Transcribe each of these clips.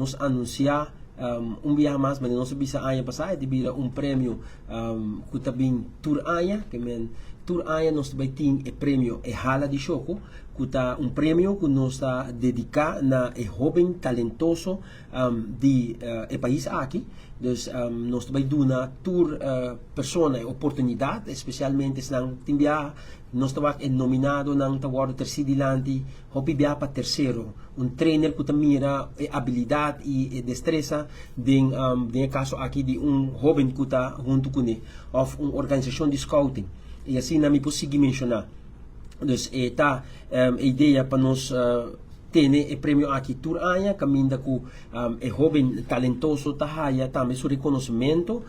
nos anunsiá un biaha mas, manera nos a bisa aña pasá, e ta bira un premio ku ta bin tur aña, ke men tur aña nos ta bai tin e premio E Hala di Shoko, ku ta un premio ku nos ta dediká na e hóben talentoso di e pais aki. Dus nos ta bai duna tur persona e oportunidat, espesialmente esnan tin biaha nos ta wak e nominadonan ta wòrdu tersí dilanti hopi biaha pa tersero, un trainer ku ta mira e abilidat i e destresa den den e kaso aki di un hóben ku ta huntu kuné òf un organisashon di scouting. I asina mi por sigui menshoná. Dus e ta e idea pa nos tene e premio aki tur aña kaminda ku e hóben talentoso ta haya tambe su rekonosementu.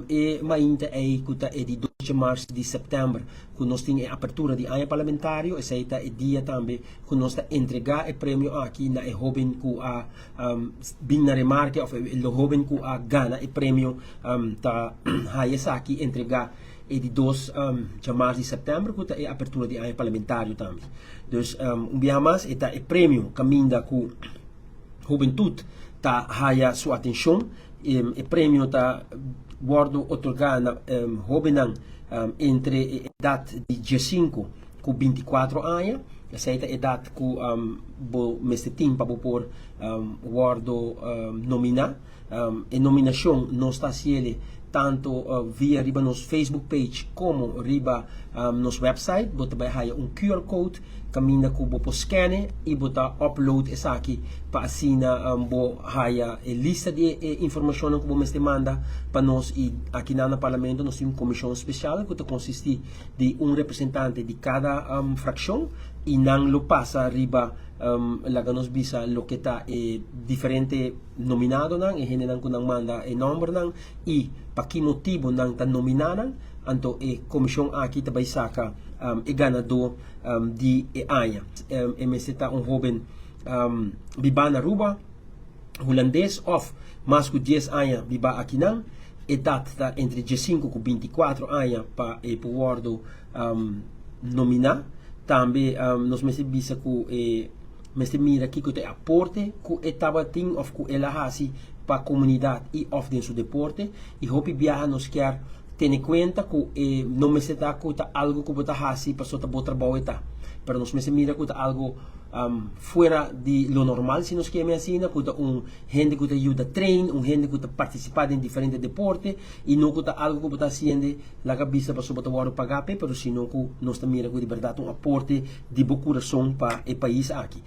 E mainta ei ku ta e di dos djamars di sèptèmber ku nos tin e apertura di aña parlamentario, esei ta e dia tambe ku nos ta entregá e premio aki na e hóben ku a bin na remarke òf e hóben ku a gana e premio ta haya esaki entregá e di dos djamars di sèptèmber ku ta e apertura di aña parlamentario tambe. Dus un biaha mas e ta e premio kaminda ku hubentut ta haya su atenshon. E premio ta wòrdu otorgá na hóbennan entre e edat di diesinku ku 24 aña. Esei ta edat ku bo mester tin pa bo por wòrdu nominá. E nominashon nos ta hasiel tantu via riba nos Facebook page komo riba nos website. Bo ta bai haya un QR code kaminda ku bo por scan i bo ta upload esaki pa asina bo haya e lista di e informashonnan ku bo mester manda pa nos. I akinan na Parlamento nos tin un komishon spesial ku ta konsistí di un representante di kada frakshon i nan lo pasa riba laga nos bisa loke ta e diferente nominadonan, e hendenan ku nan manda e nòmbernan i pa ki motibu nan ta nominá nan. Anto e komishon aki ta bai saka e ganadó di e aña. E mester ta un hóben bibá na Aruba, hulandes òf mas ku 10 aña bibá akinan. Edat ta entre 15 ku 24 aña pa e por wòrdu nominá. Tambe nos mester bisa ku e mester mira kiko ta e aporte ku e tabatin òf ku el a hasi pa komunidat i òf den su deporte. I hopi biaha nos kier tene kuenta ku e no mester ta ku ta algu ku bo ta hasi pasobra ta bo trabou e ta. Pero nos mester mira ku ta algu fuera di lo normal, si nos keme asina, ku ta un hende ku ta yuda train, un hende ku ta partisipá den diferente deporte i no ku ta algu ku bo ta hasiende laga bisa pasobra bo ta wòrdu pagá p'e, pero sino ku nos ta mira ku di bèrdat un aporte di bo kurason pa e pais aki.